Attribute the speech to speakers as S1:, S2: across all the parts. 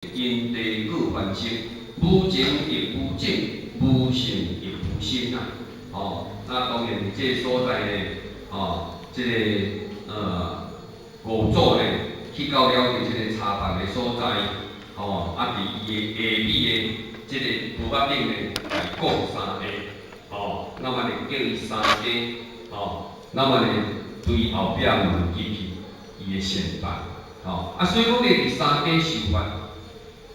S1: 因地過凡聖，無情亦無境，無性亦無心啊！哦，那當然佇這個所在呢，哦，這個五祖呢，去到了佇這個茶房的所在，哦，啊，佇伊的下尾的這個桌仔頂呢，來講三下，哦，那麼呢叫伊三家，哦，那麼呢對後壁門入去伊的禪房，哦，啊，所以講呢，佇三家受法，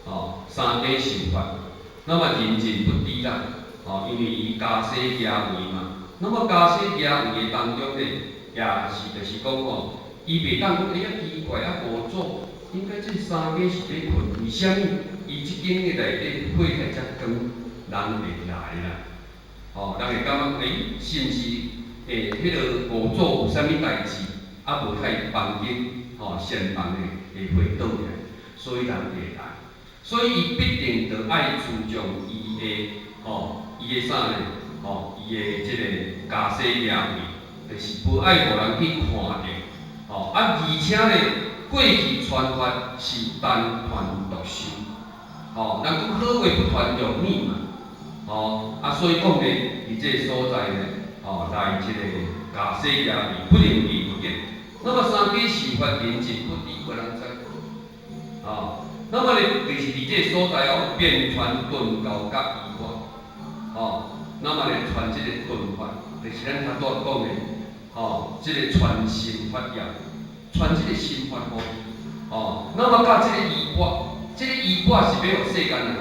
S1: 哦，三家受法，那麼人人不知啦，哦，因為伊家世家為嘛，那麼家世家為的當中呢，也是就是講吼，伊袂當講，哎呀奇怪啊，五祖應該這三家是咧睏，為啥物伊這間的內底火太遮光，人會來啦？吼，人會感覺，欸，是毋是欸，彼個五祖有啥物代誌，啊無佇房間，吼，禪房的會火倒來，所以人會來。所以伊必定著愛注重伊的，吼，伊的啥呢？吼，伊的這個家世家位，就是無愛予人去看著，吼，啊，而且呢，過去傳法是單傳獨授，吼，人講好話不傳入耳嘛，吼，啊，所以講呢，佇這個所在呢，吼，來這個家世家位不能伊不見。那麼三家受法人人不知，無人知，吼。那麼呢，就是佇這個所在哦，遍傳頓教佮衣缽，吼，那麼呢，傳這個頓法，就是咱頭拄仔講的，吼，這個傳心法要，傳這個心法吼，吼，那麼佮這個衣缽，這個衣缽是欲予世間人看。